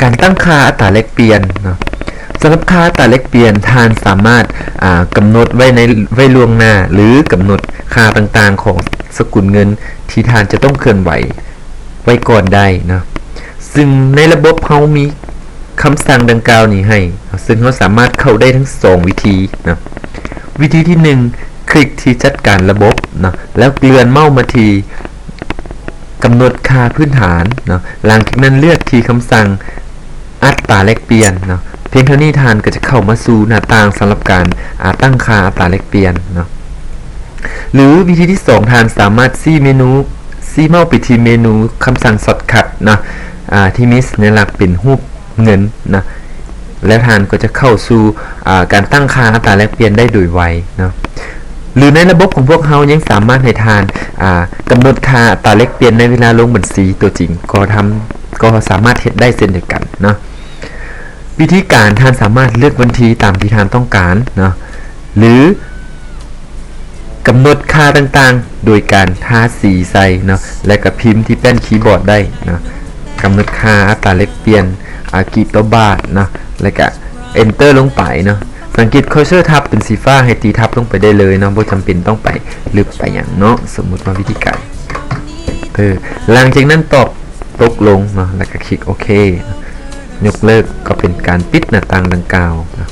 ການຕັ້ງຄ່າອັດຕາແລກປ່ຽນເນາະ. ສຳລັບຄ່າອັດຕາແລກປ່ຽນ, ທ່ານສາມາດ, ອາ, ກຳນົດໄວ້ໃນ, ໄວ້ລ່ວງໜ້າ ຫຼື ກຳນົດຄ່າຕ່າງໆຂອງສະກຸນເງິນທີ່ທ່ານຈະຕ້ອງເຄື່ອນໄຫວໄວ້ກ່ອນໄດ້ເນາະ. ຊຶ່ງໃນລະບົບເຮົາມີຄຳສັ່ງດັ່ງກ່າວນີ້ໃຫ້ເນາະ, ຊຶ່ງເຮົາສາມາດເຂົ້າໄດ້ທັງສອງວິທີເນາະ. ວິທີທີໜຶ່ງ, ຄລິກທີ່ຈັດການລະບົບເນາະ, ແລ້ວເລື່ອນເມົາສ໌ມາທີ່ ກຳນົດຄ່າພື້ນຖານເນາະ, ຫຼັງຈາກນັ້ນເລືອກທີ່ຄຳສັ່ງອັດຕາແລກປ່ຽນເນາະ. ພຽງເທົ່ານີ້ທ່ານກໍຈະເຂົ້າມາສູ່ໜ້າຕ່າງສຳລັບການ, ອາ, ຕັ້ງຄ່າອັດຕາແລກປ່ຽນເນາະ. ຫຼື ວິທີທີສອງ, ທ່ານສາມາດຊີ້ເມນູ, ຊີ້ເມົາສ໌ໄປທີ່ເມນູຄຳສັ່ງ Shortcut ເນາະ, ອາ, ທີ່ມີສັນຍາລັກເປັນຮູບເງິນເນາະ. ແລ້ວທ່ານກໍຈະເຂົ້າສູ່, ອາ, ການຕັ້ງຄ່າອັດຕາແລກປ່ຽນໄດ້ໂດຍໄວເນາະ. ຫຼືໃນລະບົບຂອງພວກເຮົາຍັງສາມາດໃຫ້ທ່ານ, ອາ, ກຳນົດຄ່າອັດຕາແລກປ່ຽນໃນເວລາລົງບັນຊີຕົວຈິງກໍທຳ, ກໍສາມາດເຮັດໄດ້ເຊັ່ນດຽວກັນເນາະ. ວິທີການ, ທ່ານສາມາດເລືອກວັນທີຕາມທີ່ທ່ານຕ້ອງການເນາະ ຫຼື ກຳນົດຄ່າຕ່າງໆໂດຍການທາສີໃສ່ເນາະ ແລະກະພິມທີ່ແປ້ນຄີບອດໄດ້ເນາະ. ກຳນົດຄ່າອັດຕາແລກປ່ຽນ, ອາ, ກີບຕໍ່ບາດເນາະ ແລະກະ Enter ລົງໄປເນາະ. ສັງເກດ cursor ທັບເປັນສີຟ້າ, ໃຫ້ຕີທັບລົງໄປໄດ້ເລີຍເນາະ, ບໍ່ຈຳເປັນຕ້ອງໄປລຶບໄປຫຍັງເນາະ. ສົມມຸດວ່າວິທີການ, ເອີ, ຫຼັງຈາກນັ້ນຕອບຕົກລົງເນາະ ແລະກະຄລິກໂອເຄເນາະ. ຍົກເລີກກໍເປັນການປິດໜ້າຕ່າງດັ່ງກ່າວເນາະ.